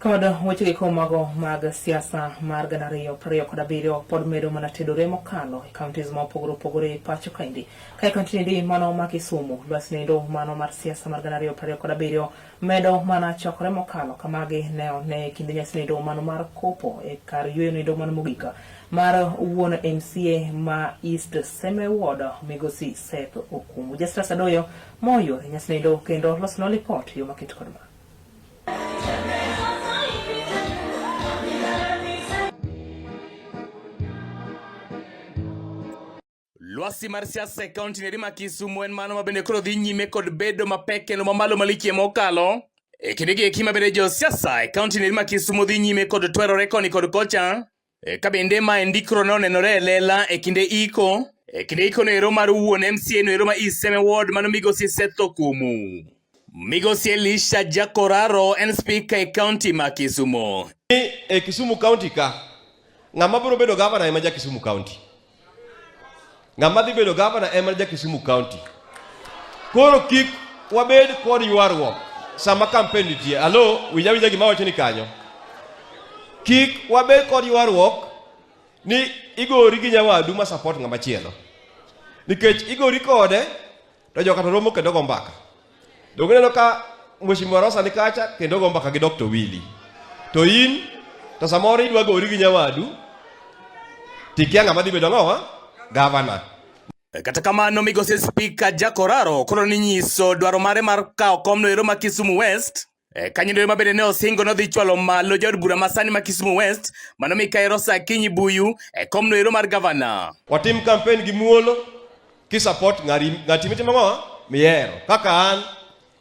Kod wechegi mago mag siasa mar 2027 pod medo mana tedore mokalo e counties ma opogore opogore e pacho kaendi. Ka e kaunti endi mano ma Kisumu, lwasi nendo mano mar siasa mar 2027 medo mana chokore mokalo kamagi ne one e kinde nyasi nendo mano mar kopo e kar yueyo nendo mano mogik mar wuon MCA ma East Seme Ward Migosi Seth Okumu. Justus Adoyo moyo e nyasi nendo kendo losonwa lipot yo maket kod ma. Lwasi mar siasa e kaunti neri ma Kisumu en mano ma bende koro dhi nyime kod bedo mapek kendo mamalo malichie mokalo. E kindegi eki ma bende josiasa e kaunti neri ma Kisumu dhi nyime kod twerore koni kod kocha. E, ka bende ma ndikro ne onenore e lela e kinde iko e kinde iko no ero mar wuon MCA no ero ma East Seme Ward mano migosi Seth Okumu. Migosi Elisha Jakoraro en spika e kaunti ma Kisumu. Ni e Kisumu County ka ng'ama biro bedo gavana ema ja Kisumu County. Ng'ama dhi bedo gavana ema ja Kisumu County. Koro kik wabed kod ywaruok sama campaign nitie. Alo, winja winja gima awacho ni kanyo. Kik wabed kod ywaruok ni igori gi nyawadu ma support ng'ama chielo. Nikech igori kode to joka to romo kendo go mbaka. Donge ineno ka Mheshimiwa Rosa ni kacha kendo go mbaka gi Dr. Willy. To in to samoro idwa gori gi nyawadu tikia ng'ama dhi bedo ang'owa? Gavana. Kata kamano migosi Spika Jack Oraro koro ni nyiso dwaro mare mar kawo komno ero ma Kisumu West. E, kanyo ero ma bende ne osingo nodhi chwalo malo jaod bura masani ma Kisumu West mano Mikayi Rosa Akinyi Buyu e komno ero mar gavana. Watim campaign gi muolo ki support ng'ari ng'ati mitimo ang'o mihero. Kaka an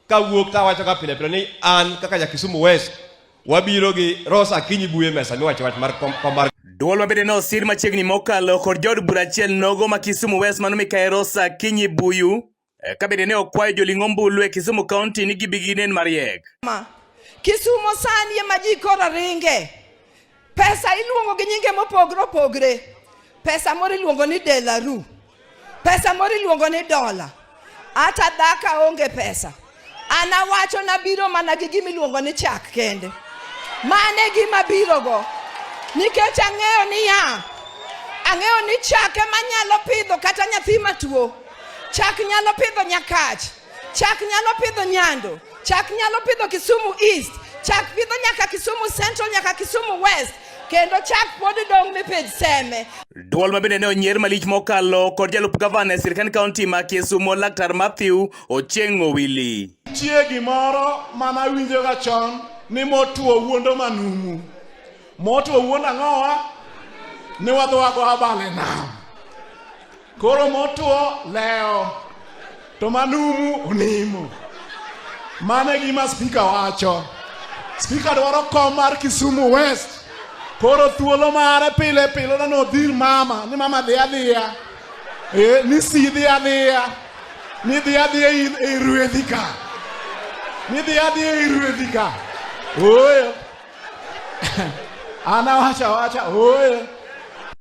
kawuok tawacho ka pile pile ni an kaka ja Kisumu West wabiro gi Rosa Akinyi Buyu e mesa miwacho wach mar kom, kom mar Duol ma bende ne osir machiegni mokalo kod jaod bura achiel nogo ma Kisumu West mano Mikayi Rosa Akinyi Buyu Eh, ka bende ne okwayo joling' ombulu e Kisumu County ni gibi ginen mariek. Kisumo sani ema ji koro ringe. Pesa iluongo gi nyinge mopogre opogre. Pesa moro iluongo ni delaru. Pesa moro iluongo ni dola. Ata dhaka onge pesa. An awacho nabiro mana gi gima iluongo ni chak kende. Mano e gima abirogo. Nikech ang'eyo niya, ang'eyo ni chak ema nyalo pidho kata nyathi matuo. Chak nyalo pidho Nyakach, chak nyalo pidho Nyando, chak nyalo pidho Kisumu East, chak pidho nyaka Kisumu Central, nyaka Kisumu West, kendo chak pod dong' mipidh Seme. Duol ma bende ne onyier malich mokalo kod jalup gavana e sirkand kaunti ma Kisumu Laktar Mathew Ochieng' Owili. Nitie gimoro mana awinjoga chon ni motuo wuondo manumu. Motuo wuondo ang'owa? Ni wadhi wago abal e nam. Koro motuo lewo to manumu onimo. Mano e gima spika wacho. Spika dwaro kom mar Kisumu West. Koro thuolo mare pile pile no nodhir mama ni mama dhi adhiya. Eh, ni si dhi adhiya. Ni dhi adhiya e ruedhi ka. Ni dhi adhiya e ruedhi ka. Ooyo. An awacho awacha ooyo.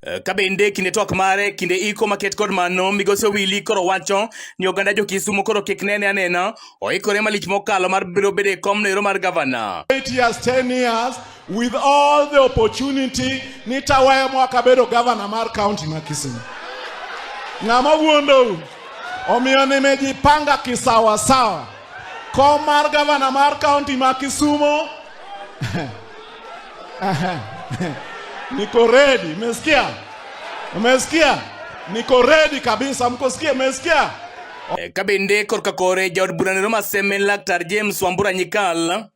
Eh, ka bende kinde twak mare kinde iko maket kod mano migosi Owili koro wacho ni oganda jo Kisumu koro kik nene anena oikore malich mokalo mar biro bedo e komno ero mar gavana. 8 years, 10 years with all the opportunity ni taweyo mwaka bedo gavana mar county ma Kisumu. Ng'ama wuondou? Omiyo nimejipanga kisawasawa. Kom mar gavana mar county ma Kisumu niko ready. Umesikia? Umesikia? Niko ready kabisa. Mkosikia? Umesikia? Eh, ka bende korka kore jaod bura nero ma Seme Laktar James Wambura Nyikal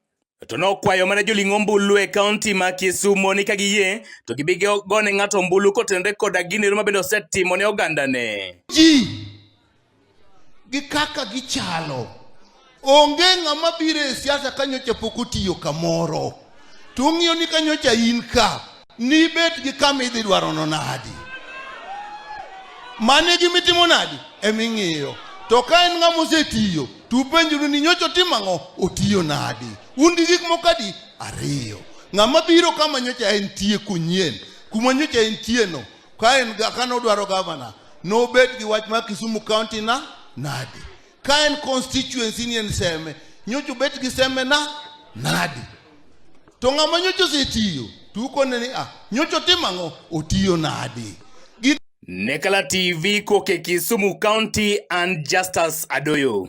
to nokwayo mana joling' ombulu e kaunti ma Kisumo ni ka giyie to gibi gone ng'ato ombulu kotenore koda gino ero ma bende osetimo ne ogandane. Ji gi kaka gichalo. Onge ng'ama biro e siasa ka nyocha pok otiyo kamoro. To ong'iyo ni ka nyocha in ka, nibet gi kama idhi dwarono nadi. Mano e gima itimo nadi? Eming'iyo. To ka en ng'ama osetiyo, to upenjuru ni nyocha otimo ang'o? Otiyo nadi? Un gi gik moko adi? Ariyo. Ng'ama biro kama nyocha entie konyien, kuma nyocha entieno, Ka en ka nodwaro gavana, nobet gi wach mar Kisumu County na nadi. Ka en constituency ni en Seme, nyocha obet gi Seme na nadi. To ng'ama nyocha osetiyo to ukone ni ah, nyocha otimo ang'o? Otiyo nadi? Nekala TV koke Kisumu County and Justus Adoyo.